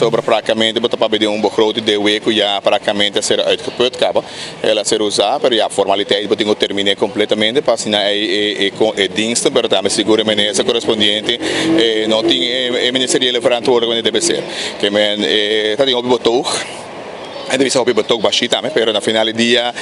Pasobra práktikamente bo ta papia di un begroting den wei ku ya práktikamente a ser uitgeput kaba. El a ser usá, pero ya formaliteit bo tin ku terminé kompletamente pa asina ei e diensten, pero tambe sigur e minister korespondiente no tin e ministeriële verantwoording ku debe ser. Ke men ta tin hopi betoog. E ta bisa hopi betoog bashí tambe, pero na final di dia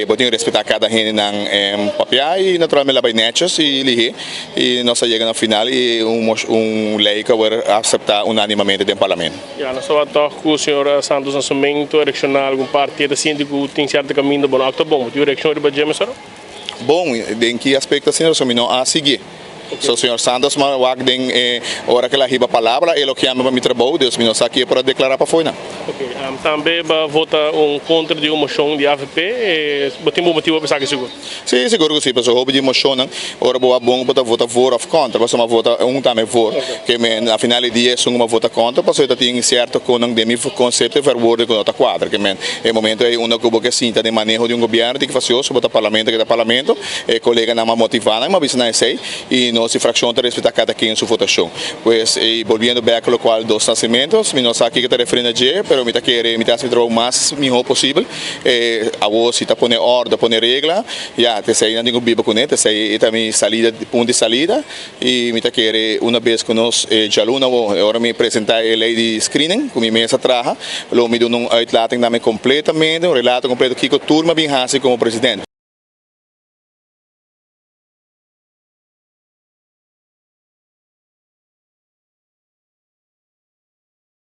bo tin ku respetá kada hende nan papia i naturalmente la bai nètjes i lihé. I nos a yega na final i un lei ku a wòrdu aseptá unánimamente den parlamento. Ya, nos tabata tòg ku señor Santos Nascimento erekshoná algun parti. E ta sinti ku tin sierto kaminda bo no aktua bon. Bo tin un reakshon riba dje, mesora? Bon, den ki aspekto asina? Pasobra mi no a sigui. So señor Santos m'a wak den e ora ku el a hiba palabra, e loke yama pa mi trabou, dus mi no sa ki e por a deklará pa foinan. Ok, tambe bo a vota un kontra di un moshon di avp. Bo tin bo motibu pa esaki sigur? Sí, sigur ku sí, pasobra hopi di moshonnan ora bo a bon bo ta vota voor òf kontra, pasobra mi a vota un tambe voor, ke men na final di dia esun ku mi a vota kontra pasobra ta tin sierto konan den mi konsepto e verwoorden ku no ta kuadra, ke men e momento ei unda ku bo ke sinta den maneho di un gobièrnu tin ke fasioso bo ta parlamento ke ta parlamento, e koleganan a motivá nan, mi a bisa nan esei i nos di frakshon ta respetá kada ken su votashon. Pues i bolbiendo bèk lokual dos nasimentos, mi no sa kiko ta referí na dje, pero mi ta kere mi ta hasi mi trabou mas mihó posibel. E awor si ta pone orde, pone regla, ya, t'esei nan tin ku biba kuné, t'esei e ta mi salida, punto di salida, i mi ta kere una bes ku nos e djaluna awor, e ora mi presentá e lei di screening ku mi mes a traha, lo mi duna un uitlating tambe kompletamente, un relato kompleto kiko tur mi a bin hasi komo presidente.